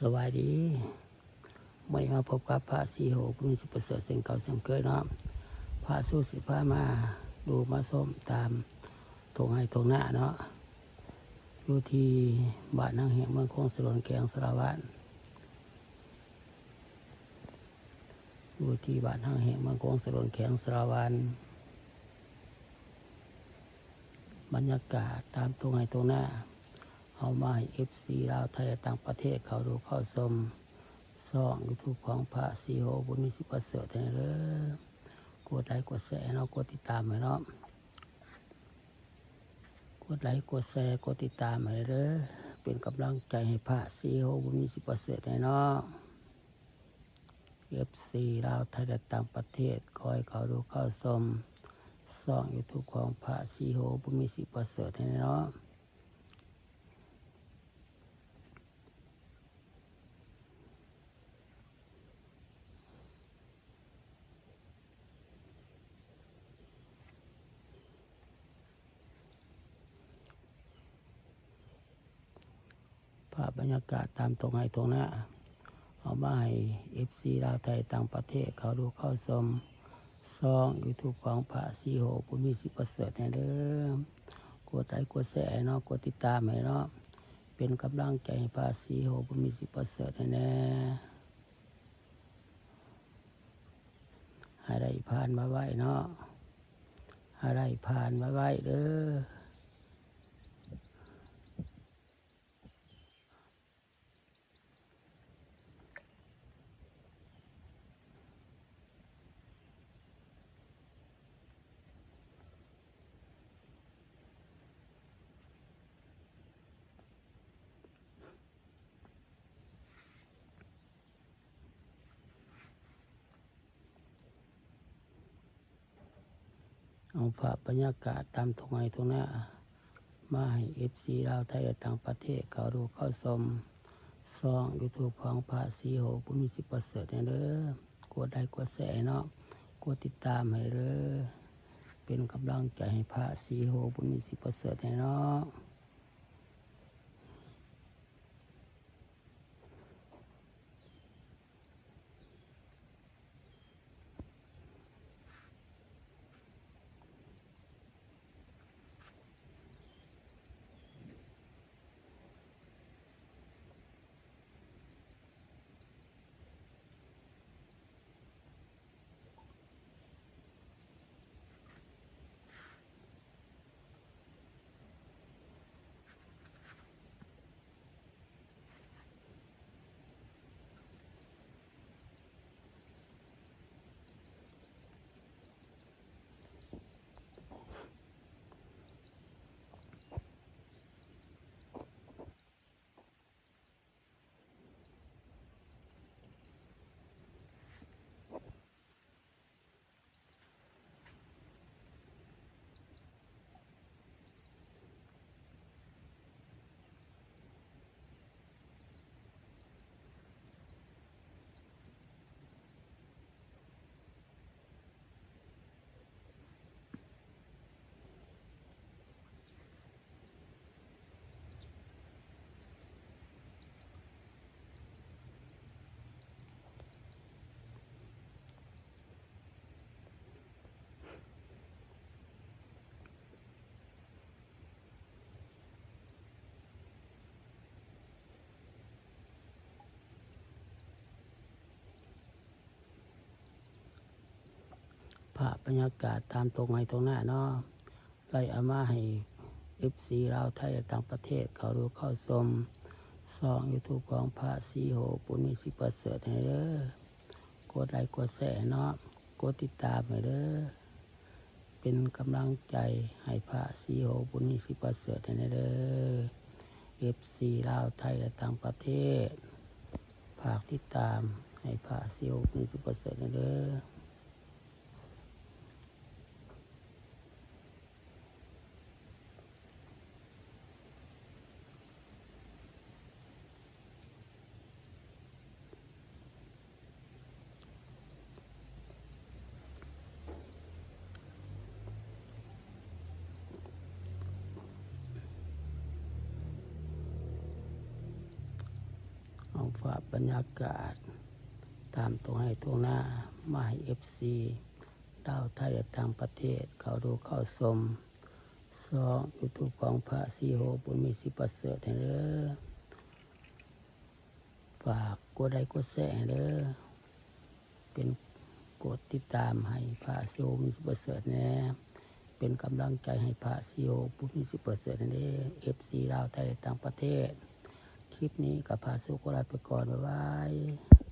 ສະບາຍດີ ມື້ນີ້ມາພົບກັບພະສີໂຫ ບຸນມີ ສິບປະເສີດ ເຊັ່ນເກົ່າເຊັ່ນເຄີຍເນາະ. ພະສີໂຫຊິພາມາດູມາຊົມຕາມທົ່ງໄຮ່ທົ່ງນາເນາະ ຢູ່ທີ່ບ້ານນາງແຮງ ເມືອງໂຂງສະຫຼວນ ແຂວງສາລະວັນ. ຢູ່ທີ່ບ້ານນາງແຮງ ເມືອງໂຂງສະຫຼວນ ແຂວງສາລະວັນ. ບັນຍາກາດຕາມທົ່ງໄຮ່ທົ່ງນາ ເອົາມາໃຫ້ເອັຟຊີລາວ ໄທ ແລະ ຕ່າງປະເທດ ເຂົ້າດູເຂົ້າຊົມຊ່ອງຢູທູບຂອງພະສີໂຫ ບຸນມີ ສິບປະເສີດ ແດ່ເດີ. ກົດໄລ ກົດແຊໃຫ້ເນາະ ກົດຕິດຕາມໃຫ້ເນາະ ກົດໄລ ກົດແຊ ກົດຕິດຕາມໃຫ້ເດີ ເປັນກຳລັງໃຈໃຫ້ພະສີໂຫ ບຸນມີ ສິບປະເສີດ ແດ່ເນາະ. ເອັຟຊີລາວ ໄທ ແລະ ຕ່າງປະເທດ ຂໍໃຫ້ເຂົ້າດູເຂົ້າຊົມຊ່ອງຢູທູບຂອງພະສີໂຫ ບຸນມີ ສິບປະເສີດ ແດ່ເນາະ. ພາບບັນຍາກາດຕາມທົ່ງໄຮ່ທົ່ງນາ ເອົາມາໃຫ້ເອັຟຊີລາວ ໄທ ຕ່າງປະເທດ ເຂົ້າດູເຂົ້າຊົມຊ່ອງຢູທູບຂອງພະສີໂຫ ບຸນມີ ສິບປະເສີດ ແດ່ເດີ. ກົດໄລ ກົດແຊໃຫ້ເນາະ ກົດຕິດຕາມໃຫ້ເນາະ ເປັນກຳລັງໃຈໃຫ້ພະສີໂຫ ບຸນມີ ສິບປະເສີດ ແດ່. ໃຫ້ໄດ້ຜ່ານໄວໆເນາະ ໃຫ້ໄດ້ຜ່ານໄວໆເດີ. ເອົາພາບບັນຍາກາດຕາມທົ່ງໄຮ່ທົ່ງນາ ມາໃຫ້ເອັຟຊີລາວ ໄທ ແລະ ຕ່າງປະເທດ ເຂົ້າດູເຂົ້າຊົມຊ່ອງຢູທູບຂອງພະສີໂຫ ບຸນມີ ສິບປະເສີດ ແດ່ເດີ. ກົດໄລ ກົດແຊໃຫ້ເນາະ ກົດຕິດຕາມໃຫ້ເດີ ເປັນກຳລັງໃຈໃຫ້ພະສີໂຫ ບຸນມີ ສິບປະເສີດ ແດ່ເນາະ. ພາບບັນຍາກາດຕາມທົ່ງໄຮ່ທົ່ງນາເນາະ ໄດ້ເອົາມາໃຫ້ເອັຟຊີລາວ ໄທ ແລະ ຕ່າງປະເທດ ເຂົ້າດູເຂົ້າຊົມຊ່ອງຢູທູບຂອງພະສີໂຫ ບຸນມີ ສິບປະເສີດ ແດ່ເດີ. ກົດໄລ ກົດແຊໃຫ້ເນາະ ກົດຕິດຕາມໃຫ້ເດີ ເປັນກຳລັງໃຈໃຫ້ພະສີໂຫ ບຸນມີ ສິບປະເສີດ ແດ່ເດີ. ເອັຟຊີລາວ ໄທ ແລະ ຕ່າງປະເທດ ຝາກຕິດຕາມໃຫ້ພະສີໂຫ ບຸນມີ ສິບປະເສີດ ແດ່ເດີ. ທ້ອງຟ້າບັນຍາກາດ ຕາມທົ່ງໄຮ່ທົ່ງນາ ມາໃຫ້ເອັຟຊີລາວ ໄທ ແລະ ຕ່າງປະເທດ ເຂົ້າດູເຂົ້າຊົມຊ່ອງຢູທູບຂອງພະສີໂຫ ບຸນມີ ສີປະເສີດ ໃຫ້ເດີ. ຝາກກົດໄລກົດແຊໃຫ້ເດີ ເປັນ ກົດຕິດຕາມໃຫ້ພະສີໂຫ ບຸນມີ ສີປະເສີດແດ່ ເປັນກຳລັງໃຈໃຫ້ພະສີໂຫ ບຸນມີ ສີປະເສີດແດ່ເດີ ເອັຟຊີລາວ ໄທ ແລະ ຕ່າງປະເທດ. ຄລິບນີ້ກໍພະສົງຂໍລາໄປກ່ອນ ບາຍບາຍ.